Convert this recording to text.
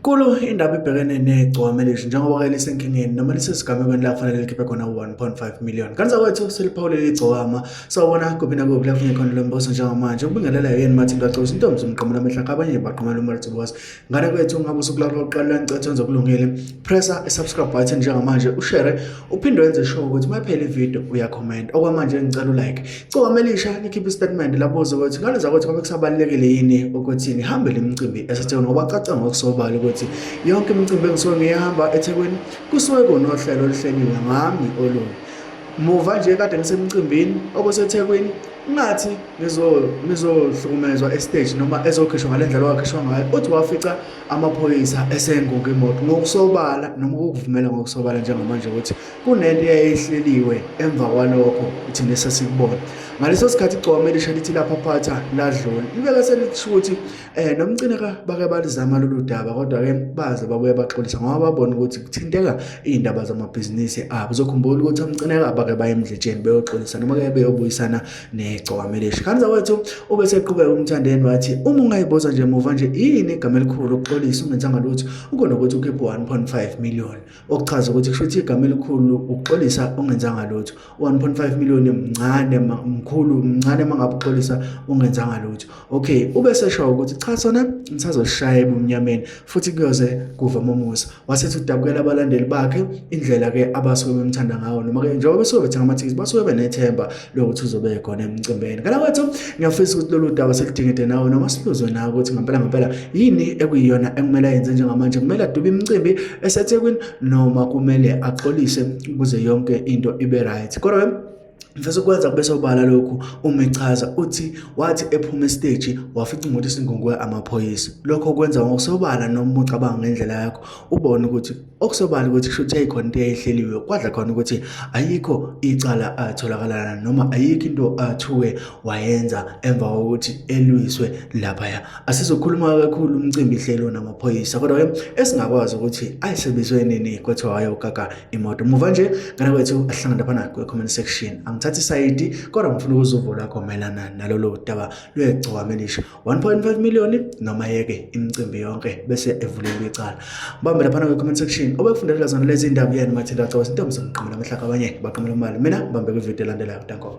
Nkulu indaba ibhekene negcwama elisha njengoba ke lisenkingeni noma lisesigamekweni la kufanele likhiphe khona u-1.5 million. Kanti zakwethu seliphawulile igcokama sawubona kuphi nakuphi la kufunye khona lo mbuso njengamanje ukubingelela yini Mathinto Axosa intombi zomqamula amehla abanye baqamula uMartibos. Ngane kwethu ngabe usuku lakho lokuqala la ngicela wenze okulungile. Pressa i-subscribe button njengamanje ushare uphinde wenze sure ukuthi mayiphela ivideo uyakhomenta. Okwamanje ngicela ulike. Gcokama elisha likhiphe istatement labuza ukuthi ngane zakwethu ngabe kusabalulekile yini ukuthi nihambe le micimbi eseThekwini ngoba caca ngokusobala ukuthi yonke imicimbi engisuke ngiyihamba eThekwini kusuke kunohlelo oluhleliwe ngami olunye. Muva nje kade ngisemcimbini obuseThekwini ngathi ngizohlukumezwa estage noma ezokhishwa ngale ndlela owakhishwa ngayo uthi wafica amaphoyisa esenguka imoto ngokusobala noma ukuvumela ngokusobala njengamanje ukuthi kunento eyayihleliwe emva kwalokho thina esasikubona ngaleso sikhathi igcokama elisha lithi laphaphatha ladlula libeke selisho ukuthi um nomcineka bake balizama lolu daba kodwa-ke baze babuye baxolisa ngoba babona ukuthi kuthinteka iy'ndaba zamabhizinisi abo uzokhumbula ukuthi omcineka bake baye emdletsheni beyoxolisa noma-ke beyobuyisana negcokama elisha kanti zawethu ube seqhubeka umthandeni wathi uma ungayibuza nje muva nje yini igama elikhulu ukuxolisa ungenzanga lutho kunokuthi ukhiphe 1.5 million okuchaza ukuthi kusho ukuthi igama elikhulu ukuxolisa ungenzanga lutho 1.5 million mncane mkhulu mncane mangabe uxolisa ungenzanga lutho okay ube sesho ukuthi cha sona ngisazoshaya ebumnyameni futhi kuyoze kuva momusa wasethi udabukela abalandeli bakhe indlela ke abasuke bemthanda ngawo noma ke njengoba besuke bethenga amathikithi basuke benethemba lokuthi uzobe khona emcimbini kana kwethu ngiyafisa ukuthi lolu daba selidingide nawe noma siluzwe nawe ukuthi ngempela ngempela yini ekuyiyona ekumele ayenze njengamanje kumele adube imicimbi eseThekwini noma kumele axolise ukuze yonke into ibe right kodwa ngifisa ukwenza kube sobala lokhu uma echaza uthi wathi ephuma esiteji wafica imoto isingungwe amaphoyisa lokho kwenza ngokusobala noma ucabanga ngendlela yakho ubone ukuthi okusobala ukuthi kusho ukuthi yayikhona into eyayihleliwe kwadla khona ukuthi ayikho icala atholakala noma ayikho into athuke wayenza emva kokuthi elwiswe laphaya asizokhuluma kakhulu umcimbi ihlelo namaphoyisa kodwa-ke esingakwazi ukuthi ayisebizwe nini kwathiwa wayokaka imoto muva nje ngane kwethu ahlangana laphana kwe-comment section angithathi isayidi kodwa ngifuna ukuza uvo lwakho mayelana nalolu daba lwegcokama elisha 1.5 million noma yeke imicimbi yonke bese evulelwe icala bambe laphana kwi-comment section obekufundelela zona lezi ndaba yena mathinda acoba intombi zomqamela amahlaka abanye baqamela imali mina bambe kwividiyo elandelayo danko.